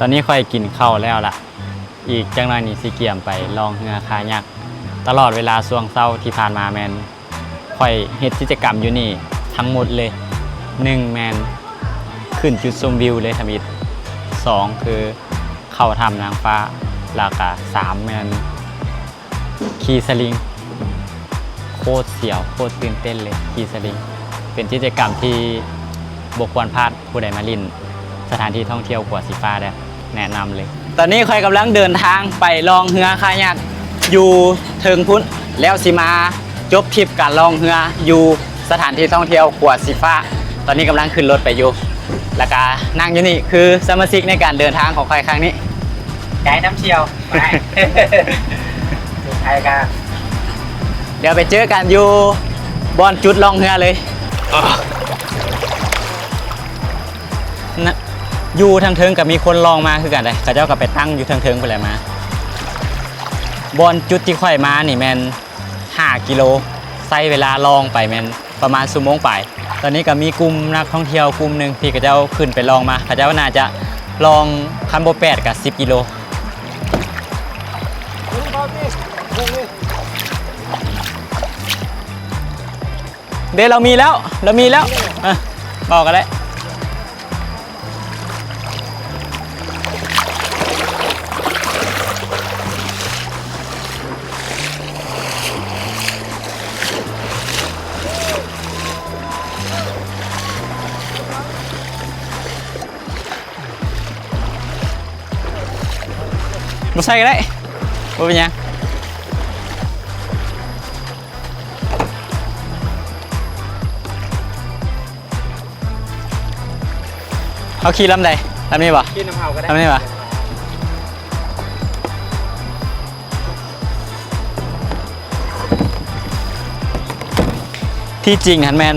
ຕອນນີ້ຂ້ອຍກິນເຂົ້າແລ້ວລະ ອີກຈັກໜ້ອຍນີ້ຊິກຽມໄປລ່ອງເຮືອຄາຍັກ. ຕະຫຼອດເວລາຊ່ວງເຊົ້າທີ່ຜ່ານມາແມ່ນຂ້ອຍເຮັດກິດຈະກຳຢູ່ນີ້ທັງໝົດເລີຍ. ໜຶ່ງແມ່ນຂຶ້ນຈຸດຊົມວິວເລີຍທຳອິດ, ສອງຄືເຂົ້າຖ້ຳນາງຟ້າ, ແລ້ວກະສາມແມ່ນ ຂີ່ສະລິງ ໂຄດສຽວ ໂຄດຕື່ນເຕັ້ນເລີຍ ຂີ່ສະລິງ. ເປັນກິດຈະກຳທີ່ບໍ່ຄວນພາດ, ຜູ້ໃດມາຫຼິ້ນສະຖານທີ່ທ່ອງທ່ຽວຂົວສີຟ້າແລ້ວ ແນະນຳເລີຍ. ຕອນນີ້ຂ້ອຍກຳລັງເດີນທາງໄປລ່ອງເຮືອຄາຍັກຢູ່ເທິງພຸ້ນ, ແລ້ວຊິມາຈົບທຣິບການລ່ອງເຮືອຢູ່ສະຖານທີ່ທ່ອງທ່ຽວຂົວສີຟ້າ. ຕອນນີ້ກຳລັງຂຶ້ນລົດໄປຢູ່ ແລ້ວກະນັ່ງຢູ່ນີ້ຄືສະມາຊິກໃນການເດີນທາງຂອງຂ້ອຍຄັ້ງນີ້ ໄກນຳທ່ຽວ. ໄປ ໄປກະ ດຽວໄປເຈີກັນຢູ່ບ່ອນຈຸດລ່ອງເຮືອເລີຍ. ນະ ຢູ່ທາງເທິງກະມີຄົນລ່ອງມາຄືກັນເດ້, ເຂົາເຈົ້າກະໄປຕັ້ງຢູ່ເທິງໆພຸ້ນແຫຼະມາ. ບ່ອນຈຸດທີ່ຂ້ອຍມານີ້ແມ່ນຫ້າກິໂລ, ໃຊ້ເວລາລ່ອງໄປແມ່ນປະມານຊົ່ວໂມງປາຍ. ຕອນນີ້ກະມີກຸ່ມນັກທ່ອງທ່ຽວກຸ່ມໜຶ່ງທີ່ເຂົາເຈົ້າຂຶ້ນໄປລ່ອງມາ, ເຂົາເຈົ້າໜ້າຈະລ່ອງຄັນບໍ່ແປດກະສິບກິໂລ. ເດ້ ລາວມີແລ້ວ ລາວມີແລ້ວ ເອີ ບອກກະໄດ້. ບໍ່ໃສ່ກະໄດ້ ບໍ່ເປັນຫຍັງ. ເຮົາຂີ່ລຳໃດ? ລຳນີ້ບໍ່? ຂີ່ນຳເຮົາກະໄດ້. ລຳນີ້ບໍ່? ທີ່ຈິງຫັ້ນແມ່ນ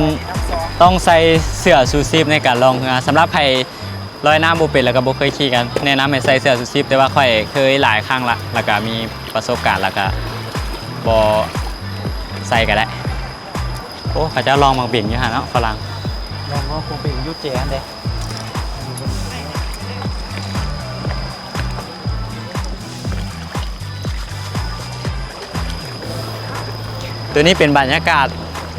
ຕ້ອງໃສ່ເສື້ອຊູຊີບໃນການລ່ອງເຮືອ. ສຳລັບໃຜລອຍນ້ຳບໍ່ເປັນ ແລ້ວກະບໍ່ເຄີຍຂີ່ກະແນະນຳໃຫ້ໃສ່ເສື້ອຊູຊີບ, ແຕ່ວ່າຂ້ອຍເຄີຍຫຼາຍຄັ້ງລະ ແລ້ວກະມີປະສົບການ ແລ້ວກະບໍ່ໃສ່ກະໄດ້. ໂອ້ ເຂົາເຈົ້າລ່ອງໝາກເບັງຢູ່ຫັ້ນເນາະ ຝຣັ່ງ. ລ່ອງ ລ່ອງໝາກເບັງຢູ່ແຈຫັ້ນເດ້. ໂຕນີ້ເປັນບັນຍາກາດ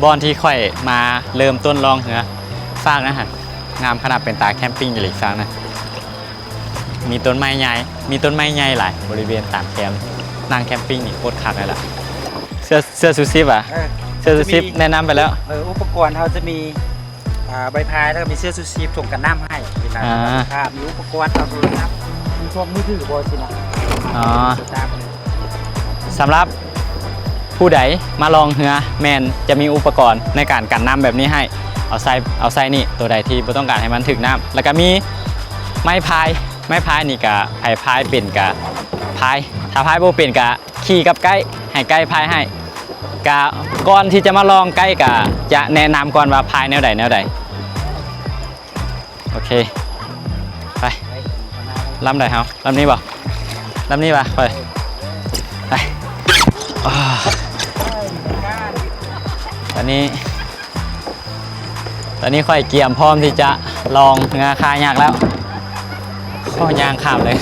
ບ່ອນທີ່ຂ້ອຍມາເລີ່ມຕົ້ນລ່ອງເຮືອ. ຟາກນັ້ນຫັ້ນ ງາມຂະໜາດ ເປັນຕາແຄມປິງອີ່ຫຼີຟາກນັ້ນ. ມີຕົ້ນໄມ້ໃຫຍ່ ມີຕົ້ນໄມ້ໃຫຍ່ຫຼາຍບໍລິເວນຕາມແຄມ, ນັ່ງແຄມປິງນີ້ໂຄດຄັກເລີຍລະ. ເສື້ອ ເສື້ອຊູຊີບຫວາ? ເອີ ເສື້ອຊູຊີບ ຈະມີ ແນະນຳໄປແລ້ວ. ເອີ ອຸປະກອນເຮົາຈະມີ ອ່າ ໃບພາຍ ແລ້ວກະມີເສື້ອຊູຊີບ ຖົງກັນນ້ຳໃຫ້ ເວລາ ອ່າ ຖ້າມີອຸປະກອນ ເອົາໂທລະສັບ ມີພວກມືຖືບໍ່ຊີ້ນະ. ອໍ ສະຕາມ ສຳລັບຜູ້ໃດມາລ່ອງເຮືອ ແມ່ນຈະມີອຸປະກອນໃນການກັນນ້ຳແບບນີ້ໃຫ້ ເອົາໃສ່ ເອົາໃສ່ນີ້. ໂຕໃດທີ່ບໍ່ຕ້ອງການໃຫ້ມັນຖືກນ້ຳ ແລ້ວກະມີໄມ້ພາຍ ໄມ້ພາຍນີ້ກະໃຜພາຍເປັນກະພາຍ, ຖ້າພາຍບໍ່ເປັນກະຂີ່ກັບໄກ້ ໃຫ້ໄກ້ພາຍໃຫ້. ກະກ່ອນທີ່ຈະມາລອງ ໄກ້ກະຈະແນະນຳກ່ອນວ່າພາຍແນວໃດແນວໃດ. ໂອເຄ ໄປ ລຳໃດເຮົາ? ລຳນີ້ບໍ່? ລຳນີ້ຫວາ? ໄປ ໄປ. ອາ ຕອນນີ້ ຕອນນີ້ຂ້ອຍກຽມພ້ອມທີ່ຈະລ່ອງເຮືອຄາຍັກແລ້ວ. ໂອ້ ຍ່າງຂ້າມເລີຍ.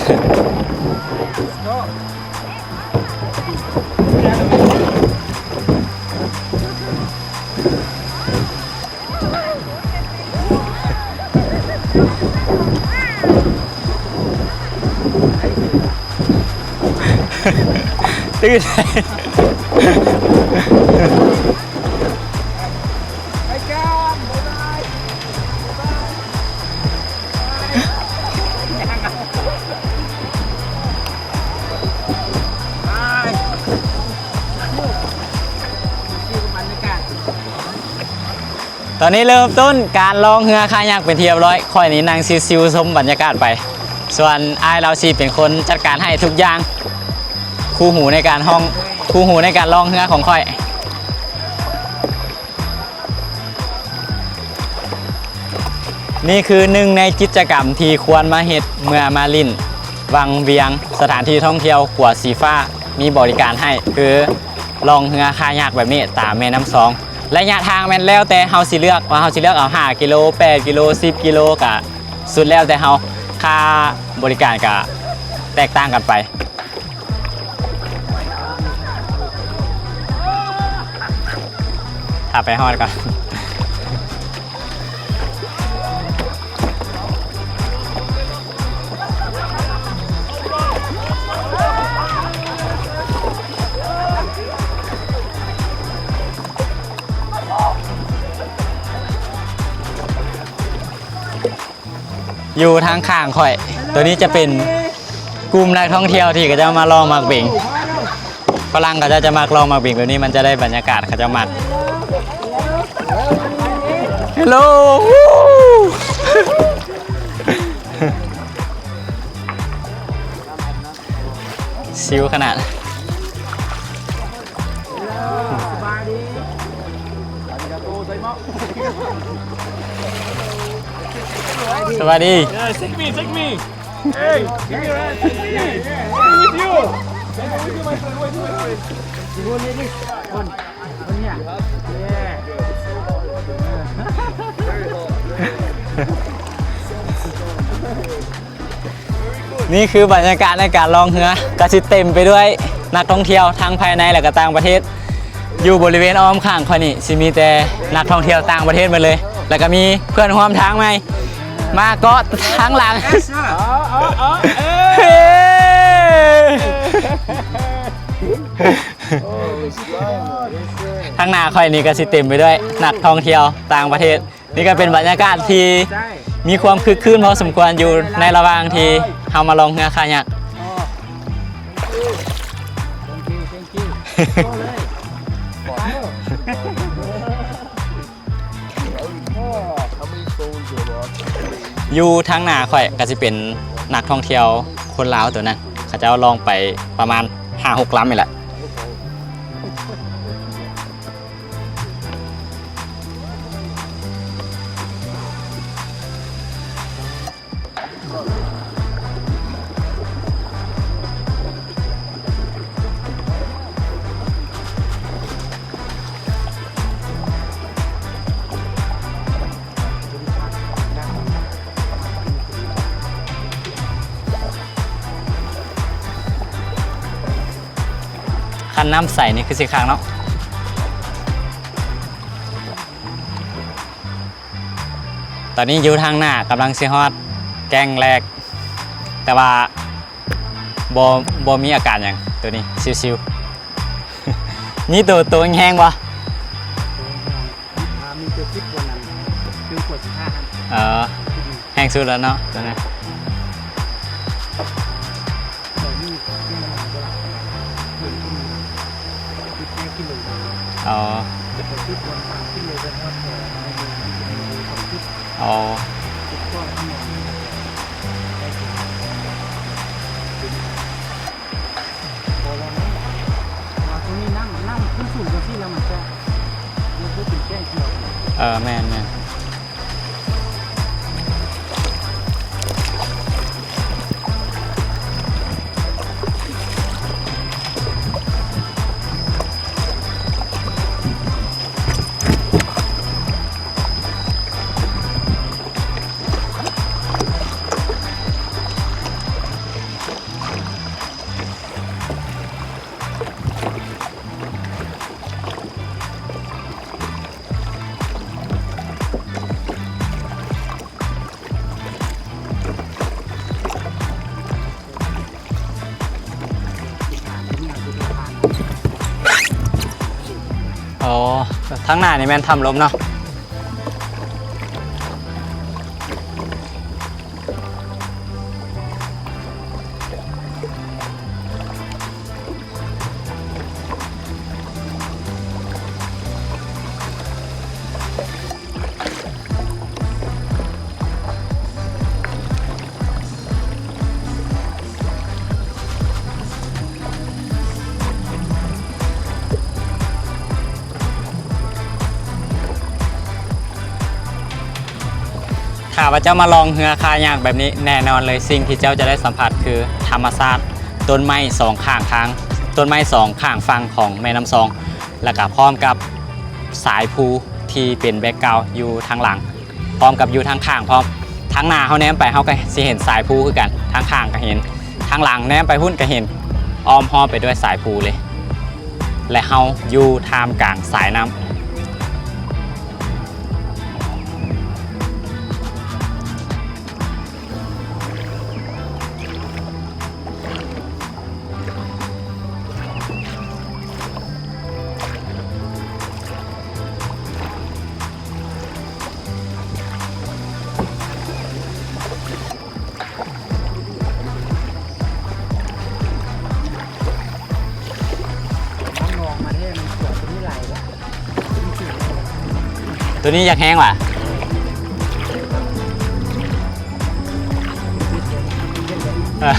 ຕື່ນ. ຕອນນີ້ເລີ່ມຕົ້ນການລ່ອງເຮືອຄາຍັກເປັນທີ່ຮຽບຮ້ອຍ. ຂ້ອຍນີ້ນັ່ງຊິວໆຊົມບັນຍາກາດໄປ, ສ່ວນອ້າຍລາວຊິເປັນຄົນຈັດການໃຫ້ທຸກຢ່າງ, ຄູ່ຫູໃນການຮ່ອງ, ຄູ່ຫູໃນການລ່ອງເຮືອຂອງຂ້ອຍ. ນີ້ຄືໜຶ່ງໃນກິດຈະກຳທີ່ຄວນມາເຮັດເມື່ອມາຫຼິ້ນວັງວຽງ, ສະຖານທີ່ທ່ອງທ່ຽວຂົວສີຟ້າ ມີບໍລິການໃຫ້ ຄືລ່ອງເຮືອຄາຍັກແບບນີ້ຕາມແມ່ນ້ຳຊອງ. ໄລຍະທາງແມ່ນແລ້ວແຕ່ເຮົາຊິເລືອກ ວ່າເຮົາຊິເລືອກເອົາຫ້າກິໂລ, ແປດກິໂລ, ສິບກິໂລ ກະສຸດແລ້ວແຕ່ເຮົາ. ຄ່າບໍລິການກະແຕກຕ່າງກັນໄປ. ຖ້າໄປຮອດກ່ອນ. ຢູ່ທາງຂ້າງຂ້ອຍ ໂຕນີ້ຈະເປັນກຸ່ມນັກທ່ອງທ່ຽວທີ່ເຂົາເຈົ້າມາລອງໝາກເບັງ. ຝຣັ່ງເຂົາເຈົ້າຈະມັກລອງໝາກເບັງແບບນີ້ ມັນຈະໄດ້ບັນຍາກາດ ເຂົາເຈົ້າມັກ. Hello. ຊິວຂະໜາດ. ສະບາຍດີ. Yeah, take me, take me. Hey, give me a hand, take me. Take me with you. Take me with you, my friend. Wait, wait, wait. You want this one? One here. Yeah. ນີ້ຄືບັນຍາກາດໃນການລ່ອງເຮືອ ກະຊິເຕັມໄປດ້ວຍນັກທ່ອງທ່ຽວທັງພາຍໃນ ແລະກະຕ່າງປະເທດ. ຢູ່ບໍລິເວນອ້ອມຂ້າງຂ້ອຍນີ້ ຊິມີແຕ່ນັກທ່ອງທ່ຽວຕ່າງປະເທດໝົດເລີຍ ແລະກະມີເພື່ອນຮ່ວມທາງໃໝ່ມາເກາະທາງຫຼັງ. ເອີ ເອີ ເອີ ເອີ ທາງໜ້າຂ້ອຍນີ້ກະຊິເຕັມໄປດ້ວຍນັກທ່ອງທ່ຽວຕ່າງປະເທດ. ນີ້ກະເປັນບັນຍາກາດທີ່ມີຄວາມຄຶກຄື້ນພໍສົມຄວນ ຢູ່ໃນລະຫວ່າງທີ່ເຮົາມາລ່ອງເຮືອຄາຍັກ. Thank you, thank you. ຢູ່ທາງໜ້າຂ້ອຍກະຊິເປັນນັກທ່ອງທ່ຽວຄົນລາວໂຕນັ້ນ ເຂົາເຈົ້າລ່ອງໄປປະມານຫ້າຫົກລຳນີ້ແຫຼະ. ຄັນນ້ຳໃສນີ້ຄືຊິຄັກເນາະ. ຕອນນີ້ຢູ່ທາງໜ້າກຳລັງຊິຮອດແກ້ງແລກ ແຕ່ວ່າບໍ່ ບໍ່ມີອາການຫຍັງ ໂຕນີ້ຊິວໆ. ມີໂຕ ໂຕແຮງໆບໍ່? ໂຕແຮງ ມີແຕ່ສິບກວ່ານັ້ນ ເຖິງກວ່າສິບຫ້າຫັ້ນ. ເອີ ແຮງສຸດແລ້ວເນາະ ໂຕນັ້ນ. ຂ້ອຍມີແຮງງານບໍ່ຫຼາຍປານໃດ ເກີນຂຶ້ນສິບຫ້າກິໂລ. ອໍ ອໍ ເພາະວ່າວ່າຕົງນີ້ນ້ຳ ນ້ຳຂຶ້ນສູງຈັ່ງຊີ້ແລ້ວ ມັນຈະ ມັນຄືເປັນແກ້ງຂຽວ. ເອີ ແມ່ນໆ. ອໍ ທາງໜ້ານີ້ແມ່ນຖ້ຳລົມເນາະ. ຖ້າວ່າເຈົ້າມາລ່ອງເຮືອຄາຍັກແບບນີ້ ແນ່ນອນເລີຍ ສິ່ງທີ່ເຈົ້າຈະໄດ້ສຳຜັດຄືທຳມະຊາດ, ຕົ້ນໄມ້ສອງຂ້າງທາງ, ຕົ້ນໄມ້ສອງຂ້າງຝັ່ງຂອງແມ່ນ້ຳຊອງ ແລ້ວກະພ້ອມກັບສາຍພູທີ່ເປັນແບັກກຣາວຢູ່ທາງຫຼັງ ພ້ອມກັບຢູ່ທາງຂ້າງພ້ອມ. ທາງໜ້າເຮົາແນມໄປ ເຮົາກໍຊິເຫັນສາຍພູຄືກັນ, ທາງຂ້າງກໍເຫັນ, ທາງຫຼັງແນມໄປພຸ້ນກໍເຫັນ, ອ້ອມຮອບໄປດ້ວຍສາຍພູເລີຍ ແລະ ເຮົາຢູ່ທ່າມກາງສາຍນ້ຳ. ໂຕນີ້ຢາກແຮງຫວາ? ເອີ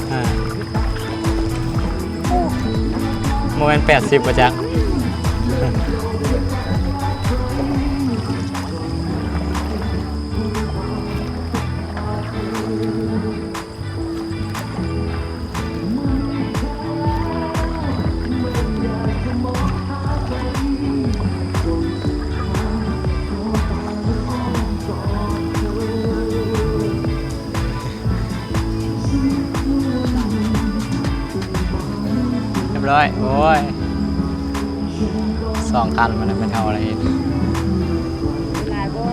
ເອີ ບໍ່ແມ່ນແປດສິບບໍ່ຈັກ? ຮຽບຮ້ອຍ. ໂອ້ຍ ສອງຄັນມັນນະ ແມ່ນເຮົາລະເຮັດຫຼາຍບໍ່?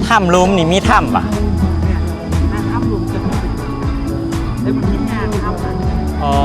ຖ້ຳຫຼຸມນີ້ມີຖ້ຳຫວາ? ຖ້ຳຫຼຸມຈະ ແຕ່ມັນມີງານຖ້ຳນະ. ອໍ ອໍ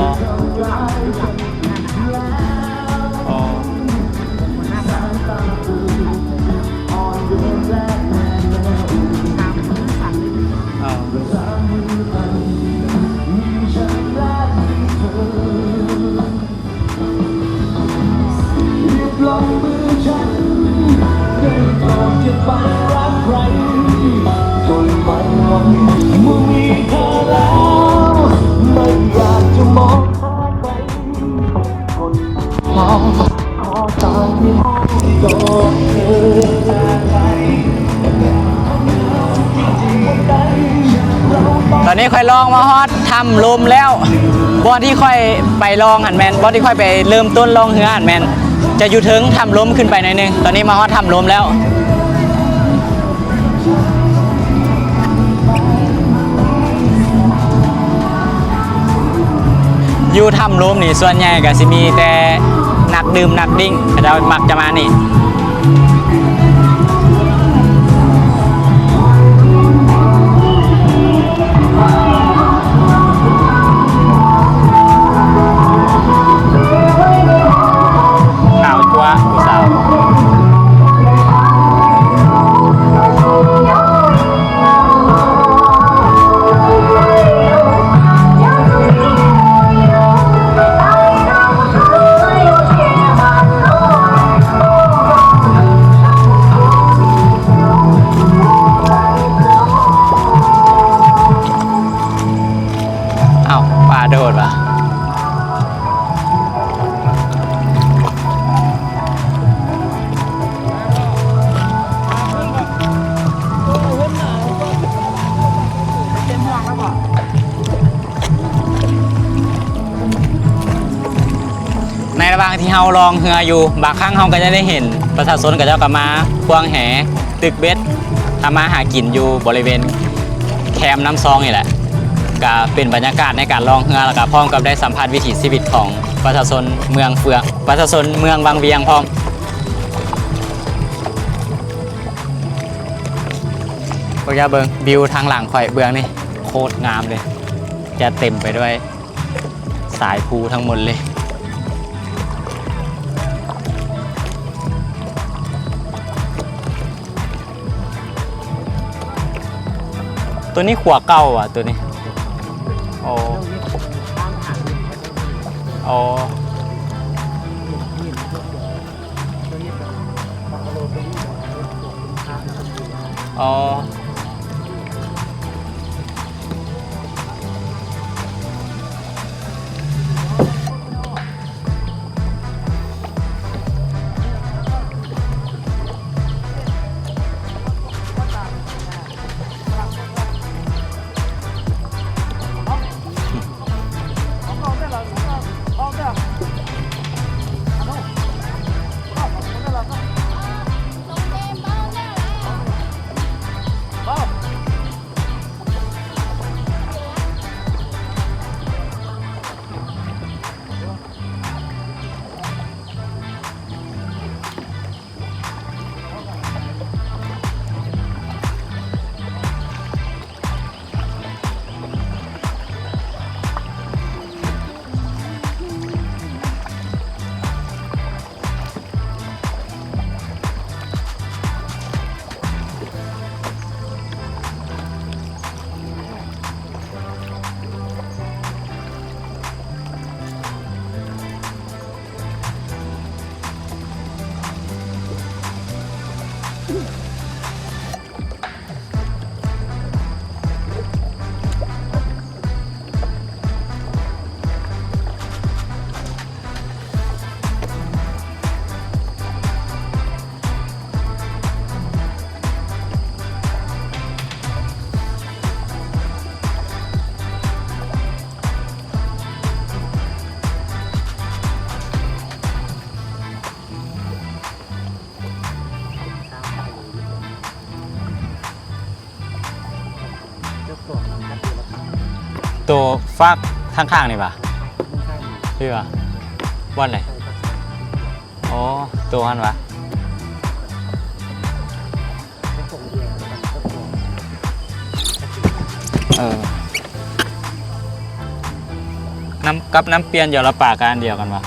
ຕອນນີ້ຂ້ອຍລ່ອງມາຮອດຖ້ຳລົມແລ້ວ. ບ່ອນທີ່ຂ້ອຍໄປລ່ອງຫັ້ນແມ່ນ ບ່ອນທີ່ຂ້ອຍໄປເລີ່ມຕົ້ນລ່ອງເຮືອຫັ້ນແມ່ນ ຈະຢູ່ເທິງຖ້ຳລົມຂຶ້ນໄປໜ້ອຍໜຶ່ງ. ຕອນນີ້ມາຮອດຖ້ຳລົມແລ້ວ. ຢູ່ຖ້ຳລົມນີ້ ສ່ວນໃຫຍ່ກໍຊິມີແຕ່ນັກດື່ມນັກດິ້ງ ເຂົາເຈົ້າມັກຈະມານີ້. ຂາວຈັ້ວຜູ້ສາວ. ອ້າວ ປາໂດດຫວາ? ໃນລະຫວ່າງທີ່ເຮົາລ່ອງເຮືອຢູ່ ບາງຄັ້ງເຮົາກໍຈະໄດ້ເຫັນປະຊາຊົນເຂົາເຈົ້າກໍມາຄວາງແຫ ຕຶກເບັດ ທຳມາຫາກິນຢູ່ບໍລິເວນແຄມນ້ຳຊອງນີ້ແຫຼະ. ກະເປັນບັນຍາກາດໃນການລ່ອງເຮືອ ແລ້ວກະພ້ອມກັບໄດ້ສຳຜັດວິຖີຊີວິດຂອງປະຊາຊົນເມືອງເຟືອງ ປະຊາຊົນເມືອງວັງວຽງພ້ອມ. ພວກເຈົ້າເບິ່ງວິວທາງຫຼັງຂ້ອຍເບື້ອງນີ້ ໂຄດງາມເລີຍ ຈະເຕັມໄປດ້ວຍ ສາຍພູທັງໝົດເລີຍ. ໂຕນີ້ຂົວເກົ່າຫວາ ໂຕນີ້? ອໍ ອໍ ອໍ. ໂ ໂຕຟາກທາງຂ້າງນີ້ຫວາ? ນີ້ຫວາ? ບ່ອນໃດ? ອໍ ໂຕຫັ້ນຫວາ? ເອີ ນ້ຳ ກັບນ້ຳປ່ຽນຢາລະປາກະອັນດຽວກັນຫວາ?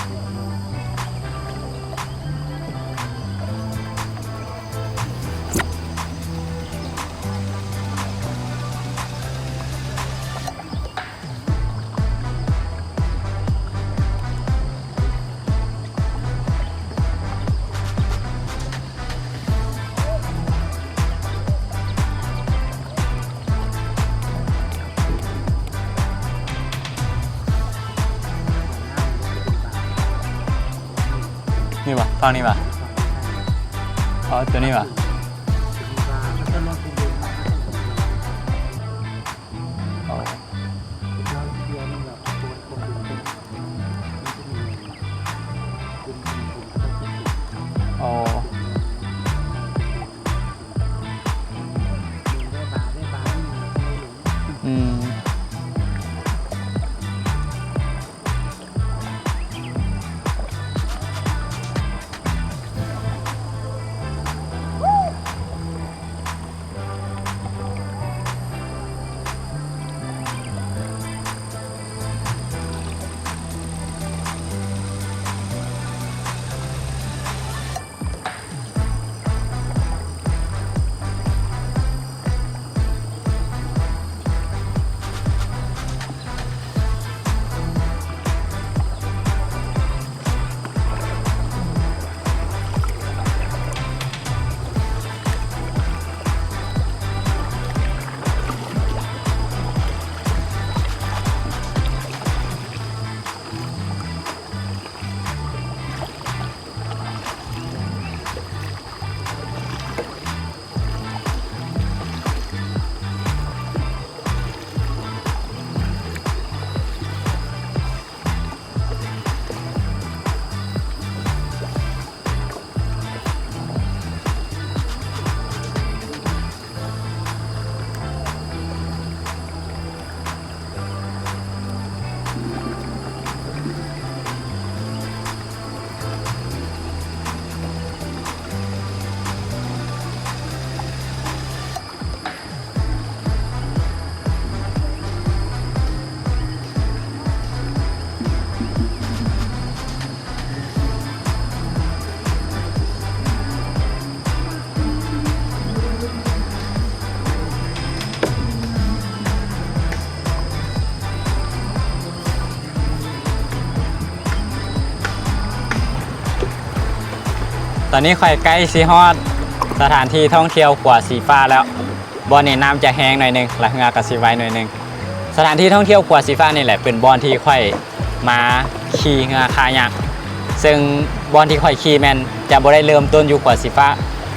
ນີ້ຫວາ? ຝັ່ງນີ້ຫວາ? ອໍ ໂຕນີ້ຫວາ? ອໍ ອໍ ອືມ. ຕອນນີ້ຂ້ອຍໃກ້ຊິຮອດສະຖານທີ່ທ່ອງທ່ຽວຂົວສີຟ້າແລ້ວ. ບ່ອນນີ້ນ້ຳຈະແຮງໜ້ອຍໜຶ່ງ ແລະ ເຮືອກໍຊິໄວໜ້ອຍໜຶ່ງ. ສະຖານທີ່ທ່ອງທ່ຽວຂົວສີຟ້ານີ້ແຫຼະ ເປັນບ່ອນທີ່ຂ້ອຍມາຂີ່ເຮືອຄາຍັກ, ເຊິ່ງບ່ອນທີ່ຂ້ອຍຂີ່ແມ່ນຈະບໍ່ໄດ້ເລີ່ມຕົ້ນຢູ່ຂົວສີຟ້າ,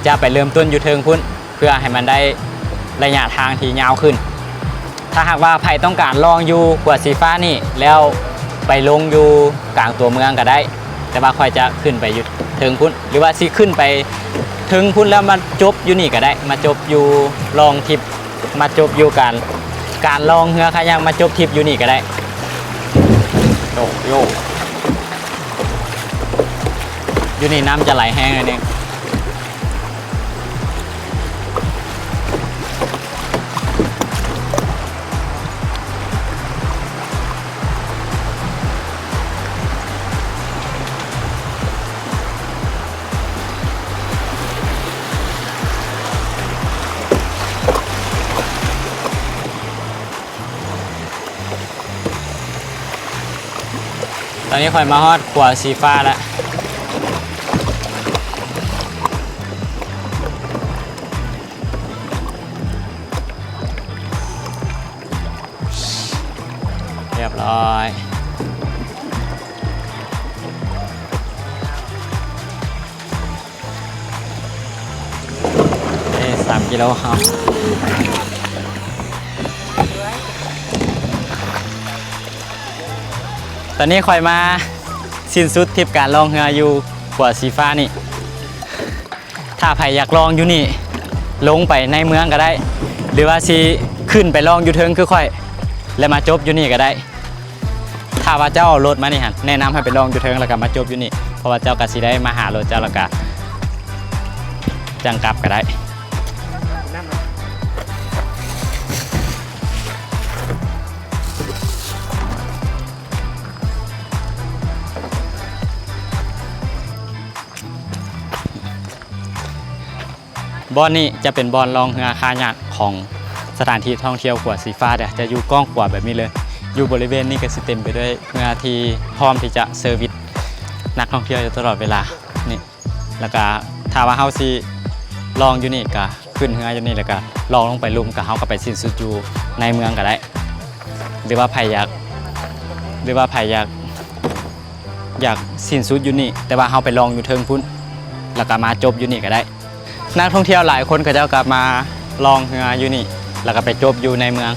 ຈະໄປເລີ່ມຕົ້ນຢູ່ເທິງພຸ້ນ ເພື່ອໃຫ້ມັນໄດ້ໄລຍະທາງທີ່ຍາວຂຶ້ນ. ຖ້າຫາກວ່າໃຜຕ້ອງການລ່ອງຢູ່ຂົວສີຟ້ານີ້ ແລ້ວໄປລົງຢູ່ກາງຕົວເມືອງກໍໄດ້, ແຕ່ວ່າຂ້ອຍຈະຂຶ້ນໄປຢູ່ເທິງພຸ້ນ ຫຼືວ່າຊິຂຶ້ນໄປເທິງພຸ້ນແລ້ວມາຈົບຢູ່ນີ້ກໍໄດ້, ມາຈົບຢູ່ລ່ອງທິບ ມາຈົບຢູ່ການ ການລ່ອງເຮືອຄາຍັກມາຈົບທິບຢູ່ນີ້ກໍໄດ້. ໂຢ ໂຢ ຢູ່ນີ້ນ້ຳຈະໄຫຼແຮງໜ້ອຍໜຶ່ງ. ຕອນນີ້ຂ້ອຍມາຮອດຂົວສີຟ້າແລ້ວ. ຮຽບຮ້ອຍ. ເອີ ສາມກິໂລເຮົາ. ຕອນນີ້ຂ້ອຍມາສິ້ນສຸດທຣິບການລ່ອງເຮືອຢູ່ຂົວສີຟ້ານີ້. ຖ້າໃຜຢາກລ່ອງຢູ່ນີ້ ລົງໄປໃນເມືອງກໍໄດ້ ຫຼືວ່າຊິ ຂຶ້ນໄປລ່ອງຢູ່ເທິງຄືຂ້ອຍ ແລ້ວມາຈົບຢູ່ນີ້ກໍໄດ້. ຖ້າວ່າເຈົ້າເອົາລົດມານີ້ຫັ້ນ ແນະນຳໃຫ້ໄປລ່ອງຢູ່ເທິງ ແລ້ວກໍມາຈົບຢູ່ນີ້ ເພາະວ່າເຈົ້າກໍຊິໄດ້ມາຫາລົດເຈົ້າ ແລ້ວກໍຈັ່ງກັບກໍໄດ້. ບ່ອນນີ້ຈະເປັນບ່ອນລ່ອງເຮືອຄາຍັກຂອງສະຖານທີ່ທ່ອງທ່ຽວຂົວສີຟ້າເດີ້ ຈະຢູ່ກ້ອງຂວາແບບນີ້ເລີຍ. ຢູ່ບໍລິເວນນີ້ກໍຊິເຕັມໄປດ້ວຍເຮືອທີ່ພ້ອມທີ່ຈະເຊີວິດນັກທ່ອງທ່ຽວຢູ່ຕະຫຼອດເວລານີ້. ແລ້ວກະຖ້າວ່າເຮົາຊິລ່ອງຢູ່ນີ້ ກະຂຶ້ນເຮືອຢູ່ນີ້ ແລ້ວກະລ່ອງລົງໄປລຸ່ມ ກະເຮົາກໍໄປສິ້ນສຸດຢູ່ໃນເມືອງກໍໄດ້ ຫຼືວ່າໃຜຢາກ ຫຼືວ່າໃຜຢາກ ຢາກສິ້ນສຸດຢູ່ນີ້ ແຕ່ວ່າເຮົາໄປລ່ອງຢູ່ເທິງພຸ້ນ ແລ້ວກໍມາຈົບຢູ່ນີ້ກໍໄດ້. ນັກທ່ອງທ່ຽວຫຼາຍຄົນເຂົາເຈົ້າກໍມາລ່ອງເຮືອຢູ່ນີ້ ແລ້ວກໍໄປຈົບຢູ່ໃນເມືອງ.